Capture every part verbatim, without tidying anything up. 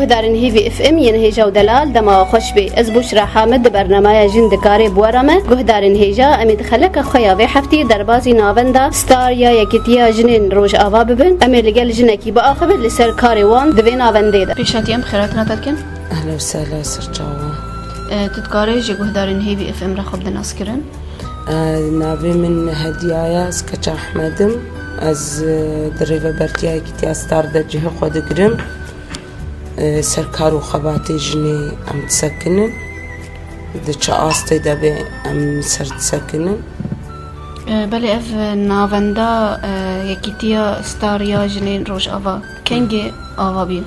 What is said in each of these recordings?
Guhdarên Hêvî F M yên hêja û delal, dema we xweş bê. Ez Bûşra Hamid di bernameya Jin Dikare bi we re me. Guhdarên hêja, em ê di xeleka xwe ya vê heftî derbazî navenda Star ya Yekîtiya Jinên Rojava bibin. Em ê li gel jinekî biaxivin li ser karê wan di vê navendê de. Pêşatî em xêratina te dikin. Ehlen û sehlen, ser çavan. E, tu dikarî ji guhdarên Hêvî F M re xwe bide naskirin? E, navê min Hediya ye, ez keça Ehmed im. Ez, e, di Rêvebertiya Yekîtiya Star de cihê xwe digirim. E, ser kar û xebatê jinê em disekinin. Di çi astê de be em ser disekinin. E, belê ev navenda, e, Yekîtiya Star ya Jinên Rojava kengê ava bû?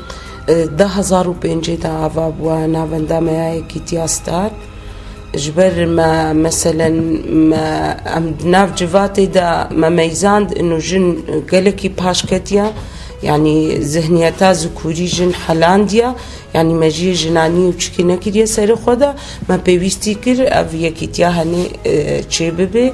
E, du hezar û pêncê de ava bû navenda me ya Yekîtiya Star. Ji ber me, meselen, me, em di nav civatê de me meyzand, ino jin gelekî paş ketiye, yanî zihniyeta zikûrî jin helandiye, yanî me jiyê jinanî û çikî nekiriye serê xwe de, me pêwîstî kir ev yekîtiya henê, e, çêbibe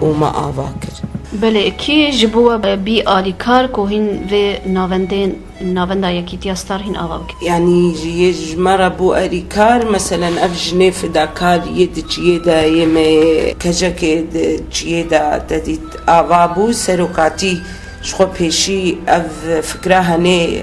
û me ava kir. Belê, kî ji bo we bî alîkar ku hîn vê navendên navenda Yekîtiya Star hîn ava bike? Yanî ji yê ji me re bû erîkar, meselen ev jinê fidakar yê di çiyê de, yê me kejekê di çiyê de te dît ava bû, serokatî ji xwe pêşî ev fikra henê,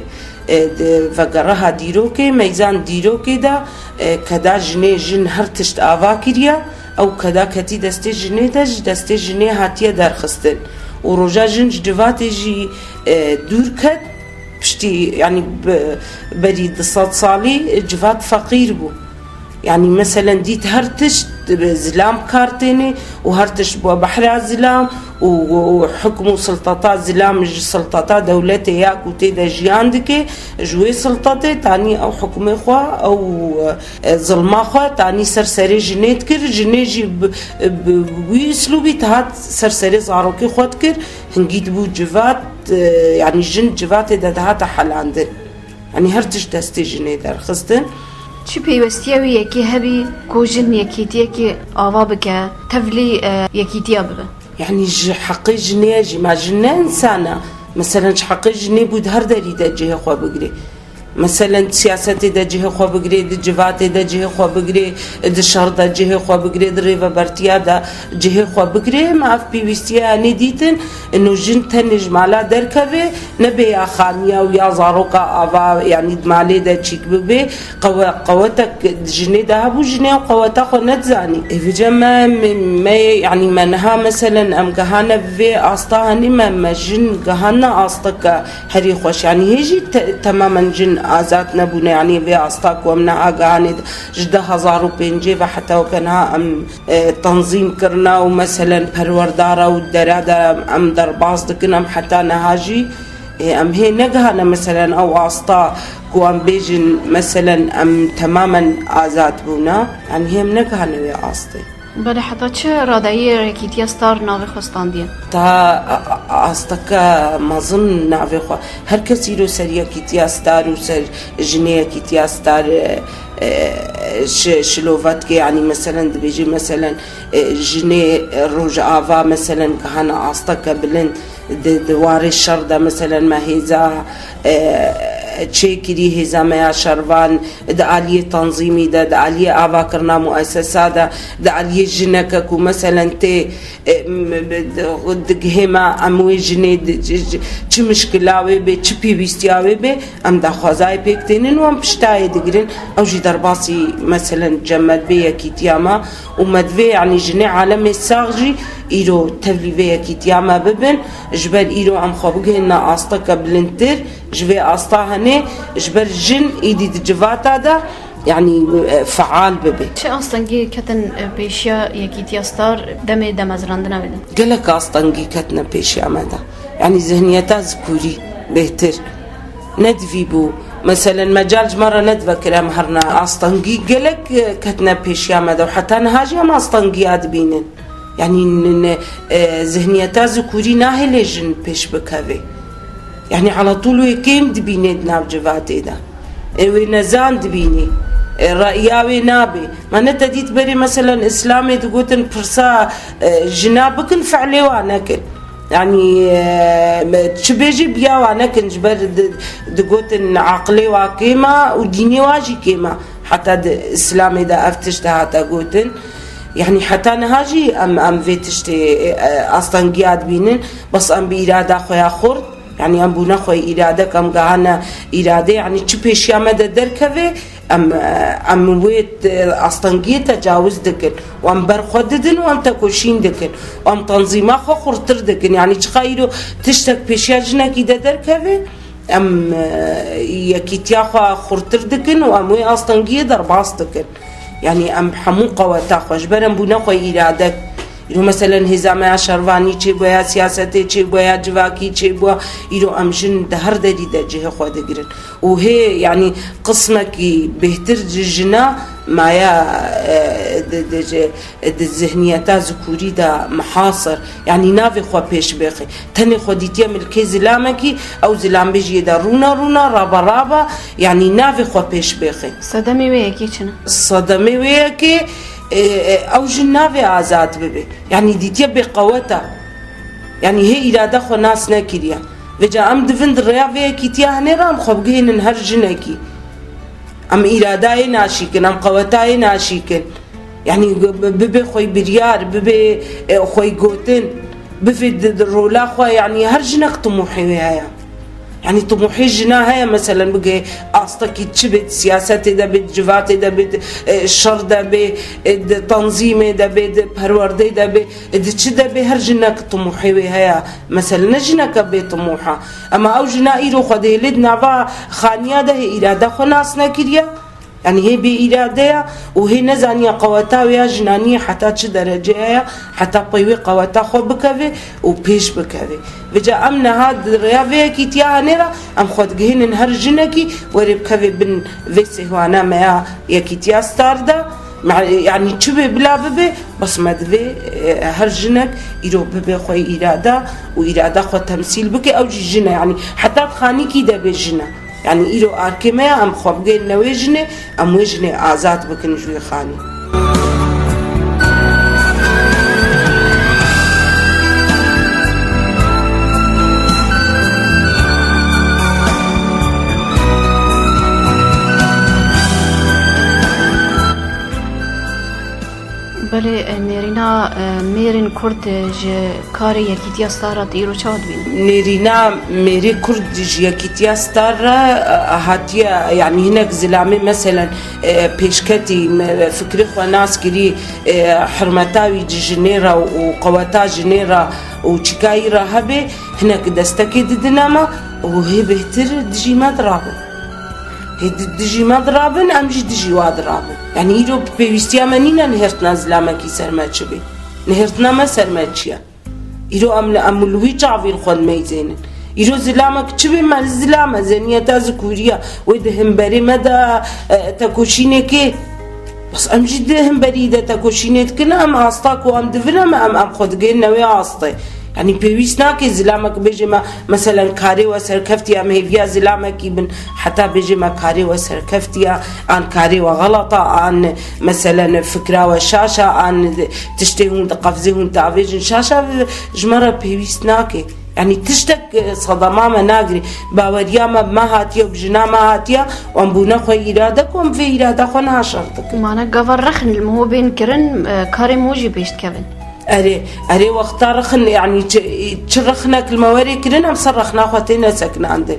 e, di vegereha dîrokê, meyzan dîrokê de, e, keda jinê jin her tişt ava kiriye, ew keda ketî destê jinê de, ji destê jinê hatiye derxistin û roja jin ji civatê jî, e, dûr ket. Piştî, yanî bi-, berî du sed salî civat feqîr bû. Yanî meselen dît her tişt bi zilam kar têne û her tişt bû behra zilam û, û hukm û siltata zilam ji siltata dewletê ya ku tê de jiyan dike, ji wê siltatê tanî ew hukmê xwe, ew, e, zilma xwe tanî ser serê jinê dikir, jinê jî bi, bi, bi wî uslûbî dihat ser serê zarokê xwe dikir. Hingî dibû civat, e, yanî jin civatê de dihate helandin. Yanî her tişt destê jinê derxistin. Çi peywestiya wî yekê hebî ku jin yekîtiyekê ava bike, tevlî, e, yekîtiya bibe? Yanî ji heqê jinê ye jî, ma jin ne însan e? Meselen ji heqê jinê bû di her derî de cihê xwe bigirê. Meselen di siyasetê de cihê xwe bigirê, di civatê de cihê xwe bigirê, di şer de cihê xwe bigirê, di rêvebertiya de cihê xwe bigirê. Me ev pêwîstiya nê dîtin, ino jin tenê ji mala derkeve, nebe ya xaniya û ya zaroka ava, yanî di malê de çîk bibe. Qewe-, qewetek jinê de hebû, jinê ew qeweta xwe nedizanî. Ê vêce me, me, me, yanî me niha meselen em gehane vê asta henî me, me jin gehane asteke herî xweş. Yanî hê jî te-, temamen jin azad nebûne. Yanî vê asta ku em niha gihanê de ji du hezar û pêncê ve heta weke niha em, e, tenzîm kirine û meselen perwerdara û dera de em derbas dikin, em heta niha jî, e, em hê negihane meselen ew asta ku em bêjin meselen em temamen azad bûne. Yanî hê em negihane wê astê. Belê, heta çi radeyî Yekîtiya Star navê xwe standiye? Ta a-, a-, asteke mezin navê xwe. Her kes îro ser Yekîtiya Star û ser jinê Yekîtiya Star, e, e, şi-, şilova dike, yanî meselen dibêjî, meselen, e, jinê Rojava, meselen, gihana asteke bilind di, di warê şer de, meselen, me hêza, e, çêkirî, hêza me ya şervan, di aliyê tanzîmî de, di aliyê avakirina muesesa de, di aliyê jineke ku meselen tê, e, m-, m-, di, digihê me em wê jinê di, çi, çi, çi mişkila wê bê, çi pêwîstiya wê bê, em daxwazayê pêk tênin û em piştayê digirin. Ew jî derbasî meselen cem me dibê yekîtiya me û me divê, yanî jinê alemê sax jî îro tevlî vê yekîtiya me bibin. Ji ber îro em xwe bigihînine asteke bilindtir. Ji vê asta henê, ji ber jin îdî di civata de, yanî, e, feal bibe. Çi astengî ketin, e, pêşiya Yekîtiya Star demê demezrandina wê de? Gelek astengî ketine pêşiya me de. Yanî zihniyeta zikûrî bêhtir. Ne divî bû. Meselen, mecal ji me re nedivekir em herine astengî. Gelek, e, ketine pêşiya me de û heta niha jî em astengiya dibînin. Yanî n-, n-, e, zihniyeta zikûrî nahêle jin pêş bikeve. Yanî ala tûl wê kêm dibînê di nav civatê de. E, wê nezan dibînî. E, reya wê nabê. Ma ne te dît berê meselen Îslamê digotin pirsa, e, jina bikin, fiilê wa nekin. Yanî, e, çi bêjî biya wa nekin, ji ber di-, digotin aqilê wa kêm e û dînê wa jî kêm e. Heta di Îslamê de ev tişt hate gotin. Yanî heta niha jî em, em vê tiştê, e, astengiya dibînin. Bes em bi îrada xwe ya xurt, yanî em bûne xwe îradek, em gihane îradê, yanî çi pêşiya me de derkeve, em, em wê te-, astengiyê tecawiz dikin. Û em ber xwe didin û em tekoşîn dikin. Û em tenzîma xwe xurtir dikin. Yanî çiqa îro tiştek pêşiya jinekî de derkeve, em, e, yekîtiya xwe xurtir dikin û em wê astengiyê derbas dikin. Yanî em hemû qeweta xwe, ji ber em bûne xwe îradek. Îro meselen hêza me ya şervanî çêbûye, ya siyasetê çêbûye, ya civakî çêbûye. Îro em jin di her derî de cihê xwe digirin. Û hê, yanî qismekî bêhtir ji jina maye, e, di, di, ji, di zihniyeta zikûrî de mihasir, yanî navê xwe pêş bêxê. Tenê xwe dîtiye milkê zilamekî, ew zilam bêjiyê de rûna rûna, raba raba, yanî navê xwe pêş bêxê. Sedemê wê yekê çi ne? Sedemê wê yekê, e, e, ew jin navê azad bibe. Yanî dîtiye bêqewet e. Yanî hê îrada xwe nas nekiriye. Vêca em divin di rêya vê yekîtiya hinê re em xwe bigihînin her jinekî. Em îradayê naşîkin, em qewetayê naşîkin. Yanî bi-, bibe xwey biryar, bibe, e, xwey gotin, bibe di, di rola xwe, yanî her jinek timûhê wê heye. Yanî timûhê jina heye, meselen bigê astekî çi bê, di siyasetê de bê, di civatê de bê, di, e, şer de bê, e, di tenzîmê de bê, di perwerdê de bê, e, di çi de bê, her jinek timûhê wê heye. Meselen ne jineke bê timûh e. Ema ew jina îro xwe dihêlê di nava xaniya de hê îrada xwe nas nekiriye. Yanî hê bê îrade ye û hê nezaniye qeweta wê ya jinaniyê heta çi dereceye ye, heta pey wê qeweta xwe bikeve û pêş bikeve. Vêca em niha di rêya vê yekîtiya hanê re em xwe digihînin her jinekî were bikeve bin vê sêhwana me ya yekîtiya star de. Me-, yanî çi bê bila bibe, bes me divê, e, her jinek îro bibe xwe îrada û îrada xwe temsîl bike, ew jî jin e, yanî heta di xanîkî de bê jin e. Yanî îro arkê me ya em xwe bigihînine wê jinê, em wê jinê azad bikin ji wê xanî. Belê, e, nêrîna, e, mêrên Kurd, e, ji karê Yekîtiya Star re tu îro çawa dibînî? Nêrîna mêrê Kurd ji Yekîtiya Star re, e, hatiye, yanî hinek zilamê meselen, e, pêşketî, me, fikrê xwe nas kirî, e, hurmeta wî ji jinê re û qeweta jinê re û çikayî re hebe, hinek destekê didine me û hê bêhtir dijî me dirabin. Hê di-, dijî me dirabin, em jî dijî wa dirabin. Yanî îro pêwîstiya me nîne nihêrtina zilamekî ser me çi bê. Nihêrtina me ser me çi ye? Îro em li, em li wî çavîr xwe dimeyzênin. Îro zilamek çi bê, me zilam e, zihniyeta zikûrî ye. Wê di hemberê me de, e, tekoşînê kê. Bes em jî di hemberî de tekoşînê dikin, em asta ku em divin em, em, em xwe digihînine wê astê. Yanî pêwîst nake zilamek bêje me, meselen karê we serkeftiye, em hêviya zilamekî bin, heta bêje me karê we serkeftiye, an karê we xelet e, an meselen fikra we şaş e, an tiştê hûn diqefzê hûn tavêjin şaş e, ji me re pêwîst nake. Yanî tiştek, e, sedema me nagirê. Baweriya me bi me hatiye û bi jina me hatiye, û em bûne xwe îrade ku em vê îrada xwe niha şer dikin. Mane gava rexin li miho bên kirin, e, karê miho jî pêş dikevin. Erê, erê wexta rexin, yanî çi, çi rexinek li me werê kirin, em ser rexna xwe têne sekinandin.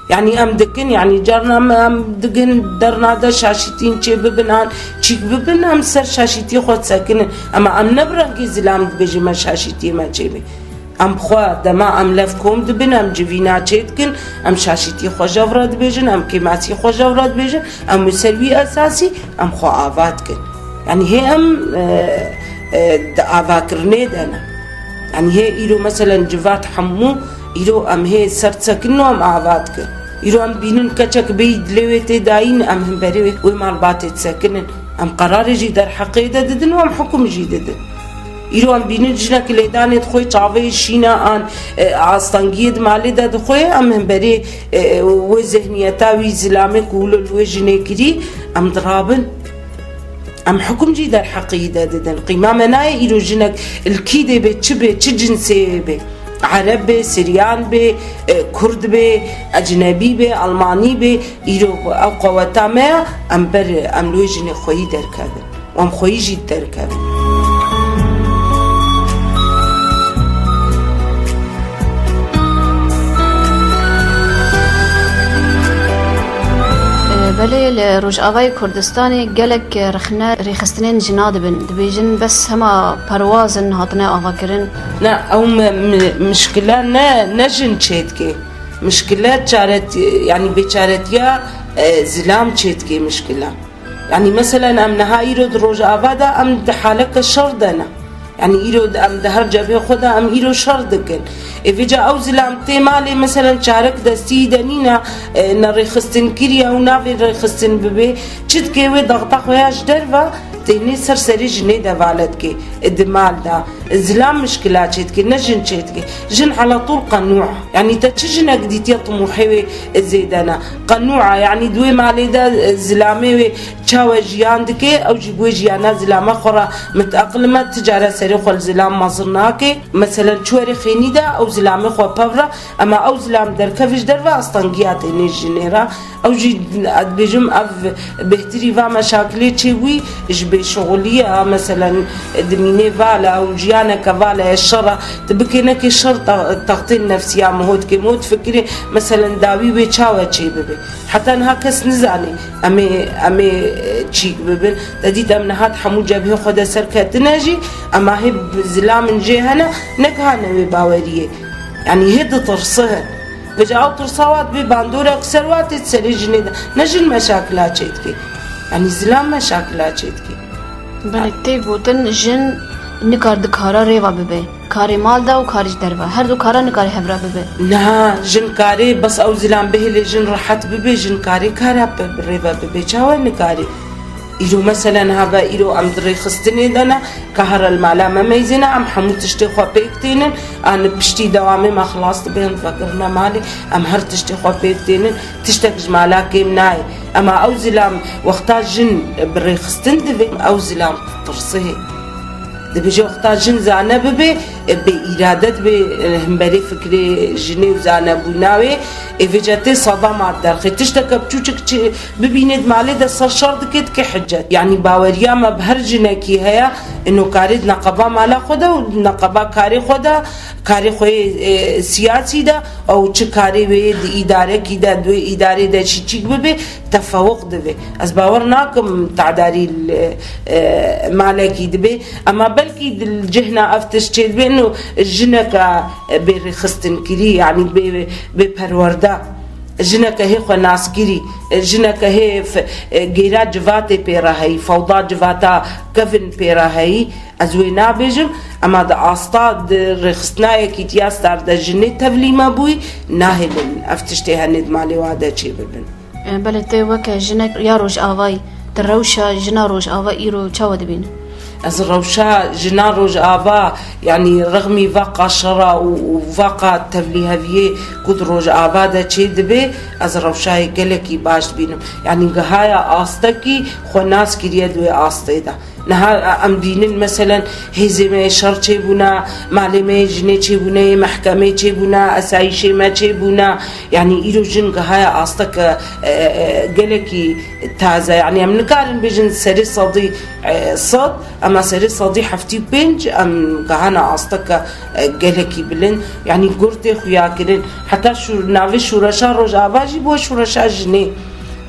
Yanî em dikin, yanî carna em, em digin derna de şaşîtîn çê bibin an çîk bibin, em ser şaşîtî xwe disekinin. Ema em ne bi rengê zilam dibêjin me şaşîtiyê me çê bê. Em xwe dema em lev kom dibin, em civîna çê dikin, em şaşîtî xwe jev re dibêjin, em kêmasî xwe jev re dibêjin, em li ser wî esasî em xwe ava dikin. Yanî hê em, e, e, di avakirinê de ne. Yanî hê îro meselen civat hemû îro em hê ser disekinin û em ava dikin. Îro em bînin keçek bêyî dilê wê tê dayîn, em hemberê wê, wê malbatê disekinin. Em qerarê jî derheqê de didin û em hukum jî didin. Îro em bînin jinek lêdanê dixwe, çavê şîne an, e, astengiyê di malê de dixwe, em hemberê, e, wê zihniyeta wî zilamê ku wilo li wê jinê kirî, em dirabin. Em hukum jî derheqê wî de didin. Qîma me nayê îro jinek li kî dê bê, çi bê, çi cinsê bê. Ereb bê, Siryan bê, e, Kurd bê, ecnebî bê, Almanî bê, îro ew qeweta me ya, em ber, em li wê jinê xweyî derkevin. Û em xweyî jî derkevin. Belê li Rojavayê Kurdistanê gelek rexne rêxistinên jina dibin. Dibêjin bes hema perwaz in hatine avakirin. Ne, ew mi-, mi-, mişkile ne, ne jin çêdike. Mişkile çaret-, yanî bêçaretiya, e, zilam çêdike mişkile. Yanî meselen em niha îro di Rojava de em di haleke şer de ne. Yanî îro em di her cebhê xwe de em îro şer dikin. Ê vêca ew zilam tê malê, meselen çarek destî de nîne, e, ne rêxistin kiriye û navê rêxistin bibê. Çi dike wê daxta xwe ya ji derve tênê ser serê jinê de vala dike, e, di mal de. Zilam mişkila çêdike, ne jin çêdike. Jin ala tûl qenû. Yanî te çi jinek dîtiye timûhê wê zêde ne? Qenû, yanî di wê malê de, e, zilamê wê çawa jiyan dike, ew jî bi wê jiyana zilama xwe re miteqil me, ti cara serê xwe li zilam mezin nake. Meselen çi werê xênî de ew zilamê xwe pev re, ema ew zilam derkeve ji derve astengiya tênê jinê re. Ew jî, ez dibêjim, ev bêhtirî va meşakilê çêbûyî ji bêşixuliyê, meselen, dimînê vala û jiyaneke vala ye şer e, tu bikê nekê şer te-, textên nefsiya min hot kê, min hot fikirê, meselen, dawî wê çawa çê bibe. Heta niha kes nizane em ê, em ê çîk bibin. Te dît em niha di hemû cebhê xwe de serketine jî, ema hê zilamên jê hene, negihane wê baweriyê. Yanî hê ditirsihin. Vêca ew tirsa wa dibê bandorek ser wa tê serê jinê de. Ne jin meşakila çêdike. Yanî zilam meşakila çêdike. Belê, tê gotin jin nikar di kara rêva bibe. Karê mal de û karê ji derve. Her du kara nikare hev re bibe. Niha jin karê bes ew zilam bihêle jin rehet bibe, jin karê kara bi, bi rêve bibe. Çawa nikare? Îro meselen habe, îro em di rêxistinê de ne, ka here li mala me meyzêne, em hemû tiştê xwe pêk tênin, an piştî dewamê me xilas dibe, em vekirine malê, em her tiştê xwe pêk tênin, tiştek ji mala kêm nayê. Ema ew zilam wexta jin bi rêxistin divê, ew zilam tirsihê. Dibêje wexta jin zane bibe, bê îrade dibe, himberê fikrê jinê û zanebûna wê, ê vêca tê sedema derxê. Tişteke biçûçik çi, bibînê di malê de ser şer dike, dike hicet. Yanî baweriya me bi her jinekî heye, ino karê di neqeba mala xwe de û di neqeba karê xwe de, karê xwe yê, e, siyasî de, ew çi karê wê yê di îdarekî de, di wê îdarê de çîçîk bibe, tefewuq dibe. Ez bawer nakim tedarî li, e, malekî dibe, ema belkî di cihna ev tişt çêdibe, ino jineke bê rêxistinkirî, yanî bê, bê perwerde. Jineke hê xwe naskirî, jineke hê f-, e, gêra civatê pê re heyî, fewda civata kevin pê re heyî, ez wê nabêjim, ema di asta, di rêxistina yekîtiya star de jinê tevlî me bûyî, nahêlin ev tiştê henê di malê wa de çêbibin. E, belê, tê weke jinek ya Rojavayî, tu rewşa jina Rojava îro çawa dibînî? Ez rewşa jina Rojava, yanî rexmî vaqa şera û, û vaqa tevlîheviyê ku di Rojava de çê dibe, ez rewşayê gelekî baş dibînim. Yanî gihaya astekî xwe nas kiriye di wê astê de. Niha em dînin, meselen, hêzê me yê şer çêbûne, malê me yê jinê çêbûne, yê mehkemê çêbûne, esayîşê me çêbûne. Yanî îro jin gihaya asteke, e, e, gelekî taze. Yanî em nikarin bêjin serê sedî, e, sed, ema serê sedî heftî û pênc em gihana asteke, e, gelekî bilind. Yanî gur tê xuya kirin. Heta şû-, navê şûreşa Rojava jî bû şûreşa jinê.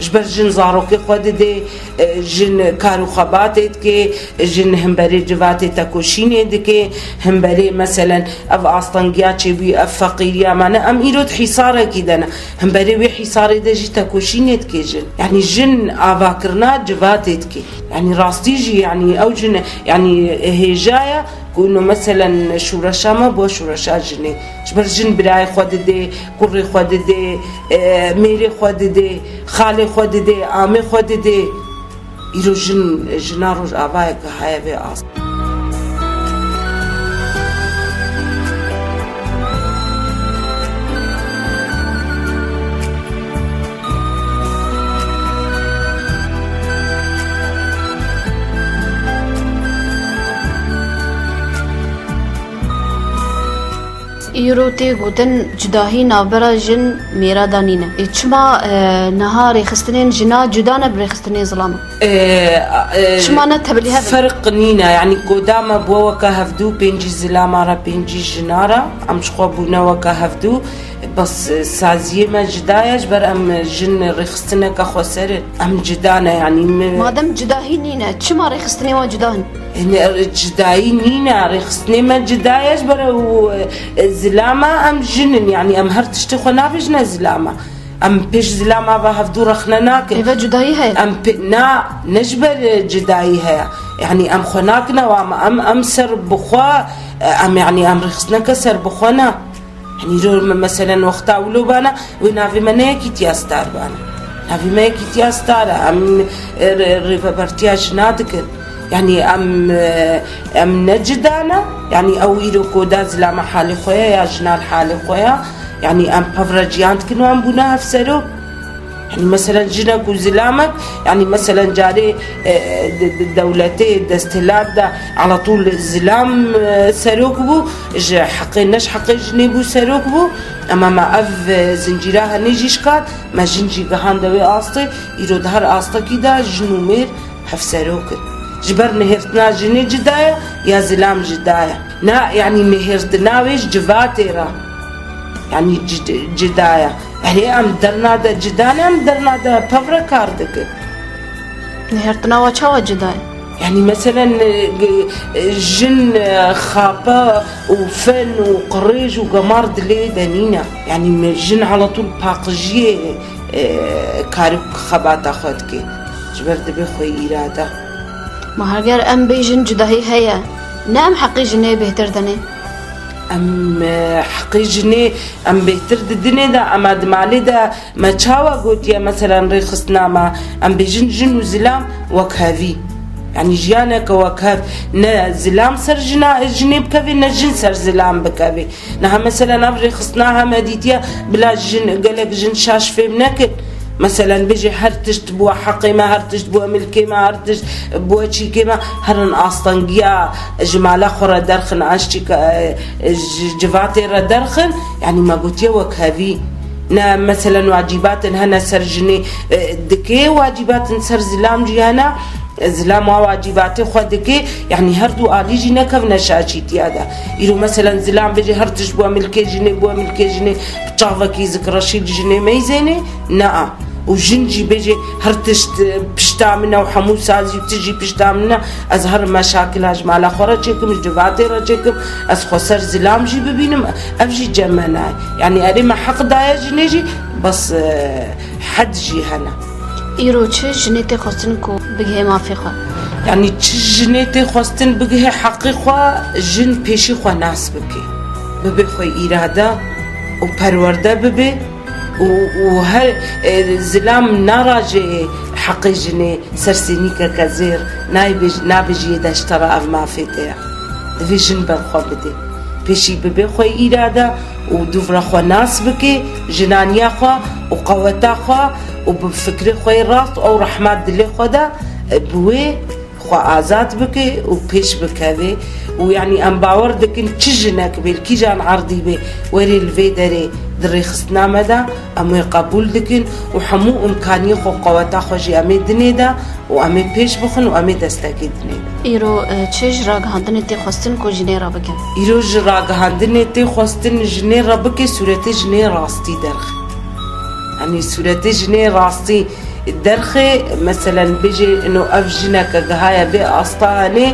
Ji ber jin zarokê xwe didê, e, jin kar û xebatê dike, jin himberê civatê tekoşînê dike, himberê, meselen, ev astengiya çêbûyî, ev feqîriya me ne, em îro di hîsarekî de ne. Himberê wê hîsarê de jî tekoşînê dike jin. Yanî jin avakirina civatê dike. Yanî rastî jî, yanî ew jin, yanî hêja ye ku no meselen şûreşa me bû şûreşa jinê. Ji ber jin birayê xwe didê, kurê xwe didê, e, mêrê xwe didê, xalê xwe didê, amê xwe didê. Îro jin, jina Rojavayeke heye vê astê. Îro tê gotin cudahî navbera jin mêra de nîne. Ê, çima, e, niha rêxistinên jina cuda ne bi rêxistinên zilaman? E, e, Çima ne tevlî hev in? Ferq nîne, yanî koda me bû weke hevdû, pêncî zilama re, pêncî jina re, em ji xwe bûne weke hevdû. Bes, e, saziyê me cuda ye, ji ber em jin rêxistineke xweser in. Em cuda ne, yanî me Madem cudahî nîne, çima rêxistinê wan cuda in? Ene, cudayî nîne, rêxistinê me cuda ye, ji ber ew, e, zilama em jin in, yanî em her tiştê xwe nabêjine zilama. Em pêş zilama ve hevdû rexne nakin. Êve cudayî heye. Em pê-, na, ne ji ber, e, cudayî heye. Yanî em xwe nakine wa me, em, em ser bi xwe, e, em, yanî em rêxistineke ser bi xwe ne. Yanî îro me-, meselen wexta wilo bana, wê navê me ne yekîtiya star bana. Navê me yekîtiya star e. Em, e, rê-, rêvebertiya jina dikin. Yanî em, e, em ne cida ne. Yanî ew îro koda zilama halê xwe ye ya jina li halê xwe ye. Yanî em pevre ciyan dikin û em bûne hevserok. Yanî meselen jinek û zilamek, yanî meselen carê, e, de-, de-, dewletê desthilat de alatûl zilam, e, serok bû, ji heqê, ne ji heqê jinê bû serok bû. Ema me ev, e, zincîra henê jî şikand, me jin jî gihande wê astê, îro di her astekî de jin û mêr hevserok in. Ji ber nihêrtina jinê cuda ye ya zilam cuda ye. Na, yanî nihêrtina wê ji civatê re, yanî cid-, cuda ye. Erê, em derna de cuda ne, em derna de pevre kar dikin. Nihêrtina we çawa cuda ye? Yanî meselen, e, g-, e, jin, e, xape û fen û qirêj û gemar dilê de nîne. Yanî me jin alatûl paqijiyê, e, kar û xebata xwe dike. Ji ber dibê xwe îrade. Ma heger em bêjin cudahî heye, ne em heqê jinê bêhtir dinê? Em, e, heqê jinê em bêhtir didinê de, ema di malê de me çawa gotiye, meselen rêxistina me, em bêjin jin û zilam wek hevî. Yanî jiyaneke wek hev, ne zilam ser jina, jinê bikevê, ne jin ser zilam bikevê. Niha meselen ev rêxistina heme dîtiye, bila jin, gelek jin şaş fêm nekin. Meselen bêje her tişt bû heqê me, her tişt bû milkê me, her tişt bû çîkê me, herin astengiya ji mala xwe re derxin, an ji çîka, e, ji civatê re derxin, yanî me gotiye wek hevî. Ne meselen wacîbatin hene ser jinê, e, dike, wacîbatin ser zilam jî hene. Zilam a wacîbatê xwe dike, yanî her du alî jî nekevne şaşîtiya de. Îro meselen zilam bêje her tişt bû milkê jinê, bû milkê jinê, bi çavekî zikreşî li jinê meyzênê, na. Û jin jî bêje her tişt, e, pişta min e û hemû sazî û tişt jî pişta min e, ez herim meşakila ji mala xwe re çêkim, ji civatê re çêkim, ez xwe ser zilam jî bibînim, ev jî cem me nayê. Yanî erê me heq daye jinê jî, bes, e, hed jî hene. Îro çi jinê tê xwestin ku bigihê mafê xwe? Yanî çi jinê tê xwestin bigihê heqê xwe, jin pêşî xwe nas bike. Bibe xwe îrade û perwerde bibe û, û her, e, zilam naraje heqê jinê ser sênîkeke zêr, nayê bêj-, nabêjiyê de ji te re ev mafê te ye. Divê jin ber xwe bide. Pêşî bibe xwe îrade û dûvra xwe nas bike, jinaniya xwe û qeweta xwe û bi fikrê xwe yê rast û rehma dilê xwe de, e, bi wê xwe azad bike û pêş bikeve. Û yanî em bawer dikin çi jinek bê, li kîjan erdî bê, werê li vê derê di rêxistina me de, em wê qebûl dikin û hemû imkaniyê xwe, qeweta xwe jî em ê dinê de û em ê pêş bixin û em ê destekê dinê de. Îro, e, çi ji ragihandinê tê xwestin ku jinê re bikin? Îro ji ragihandinê tê xwestin jinê re bike, sûretê jinê rastî derxe. Yanî sûretê jinê rastî derxe, meselen bêje, ino ev jineke gihaye vê asta anê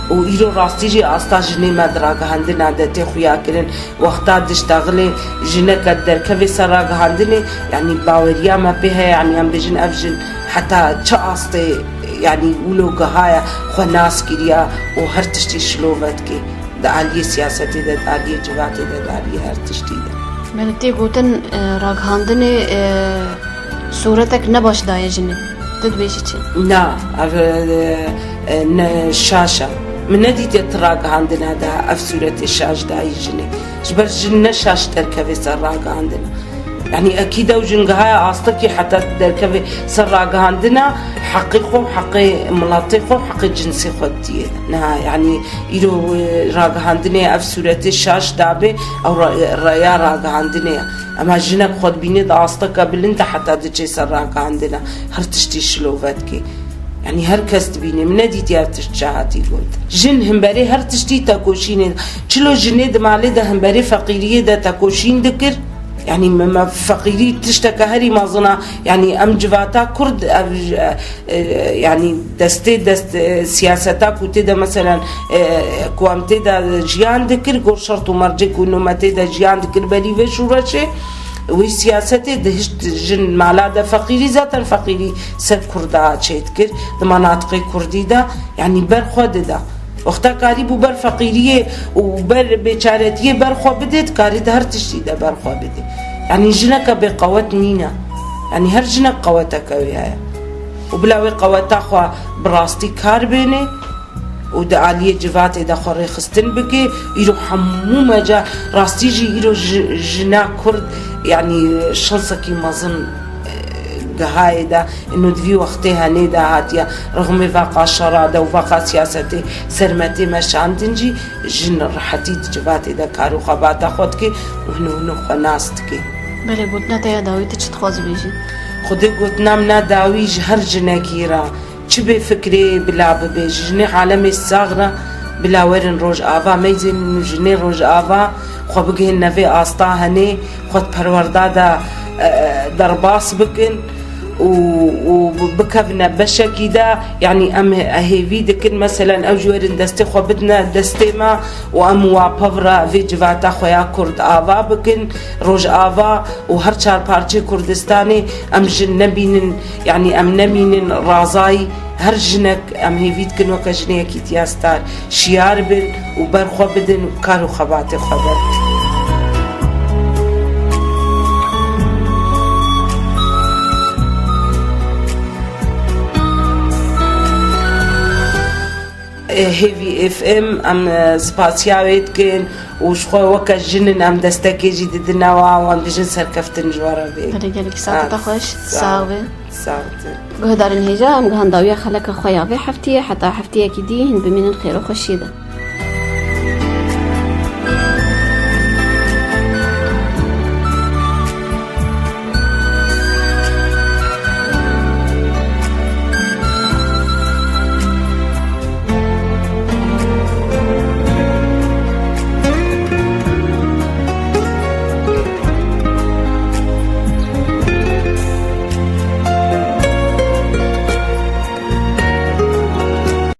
û îro rastî jî asta jinê me di ragihandina de tê xuya kirin. Wexta diştexilê jineke derkevê ser ragihandinê, yanî baweriya me pê heye, yanî em bêjin ev jin heta çi astê, yanî wilo gihaye xwe nas kiriya û her tiştî şilove dike. Di aliyê siyasetê de, di aliyê civatê de, di aliyê her tiştî de. Belê tê gotin, e, ragihandinê, e, sûretek ne baş daye jinê. Tu dibêjî çi? Na, ev, e, e, ne şaş e. Min nedîtiye ti ragihandina de ev sûretê şaş dayî jinê. Ji ber jin ne şaş derkeve ser ragihandina. Yanî ekîd ew jin gihaya astekî heta derkeve ser ragihandina heqê xwe, heqê miletê xwe, heqê cinsê xwe diyê. Niha yanî îro, e, ragihandinê ev sûretê şaş dabê, ew ra-, raya ragihandinê ye. Ema jinek xwe dibîne di asteke bilind de heta diçe ser ragihandina. Her tiştî şilove dike. Yanî her kes dibîne, min nedîtiye ev tişt çi hatî got. Jin himberê her tiştî tekoşînê de. Çilo jinê di malê de himberê feqîriyê de tekoşîn dikir. Yanî me, me feqîrî tişteke herî mezin a. Yanî em civata Kurd, ev, e, e, yanî destê dest, e, siyaseta ku tê de meselen, e, ku em tê de jiyan dikir, gor şert û mercê ku me tê de jiyan dikir berî vê şûreşê, wî siyasetê dihişt jin mala de feqîrî, zaten feqîrî ser Kurda çêdikir, di manatiqê Kurdî de, yanî ber xwe dida. Wexta karîbû ber feqîriyê û ber bêçaretiyê ber xwe bidê, dikarî di her tiştî de ber xwe bidê. Yanî jineke bêqewet nîne. Yanî her jinek qeweteke wê heye. Û bila wê qeweta xwe bi rastî kar bênê û di aliyê civatê de xwe rêxistin bike, îro hemû meca, rastî jî îro ji-, jina Kurd, yanî şansekî mezin, e, gihayê de, ino di vî wextê henê de hatiye, rixmê veqa şera de û veqa siyasetê ser me tê meşandin jî, jin rehetî di civatê de kar û xebata xwe dike û hino hino xwe nas dike. Belê, gotina te ya dawî tu çi dixwazî bêjî? Xwedê gotina min a dawî ji her jinekî re, çi bê fikrê bila bibe, ji jinê alemê sax re bila werin Rojava, meyzên jinê Rojava xwe bigihînin vê asta henê, xwe di perwerda de, e, derbas bikin û, û bikevine beşekî de, yanî em hê-, hêvî dikin, meselen, ew ji werin destê xwe bidine destê me û em wa pevra vê civata xwe ya Kurd ava bikin, Rojava û her çar parçeyê Kurdistanê em jin nebînin, yanî em nemînin razayî, her jinek em hêvî dikin weke jinê yekîtiya Star şiyar bin û ber xwe bidin û kar û xebatê xwe berdin. Hêvî F M, em, e, spasiya wê dikin û ji xwe weke jin in, em destekê jî didine wan, wan bijin serkeftin ji we re bê. Belê, gelekî saeta te xweş. Sağ ol. Sağ ol. Guhdarên hêja, em gihan dawiya xeleka xwe ya vê heftiyê, heta heftiyekî dî hîn bimînin xêr û xweşiyê de.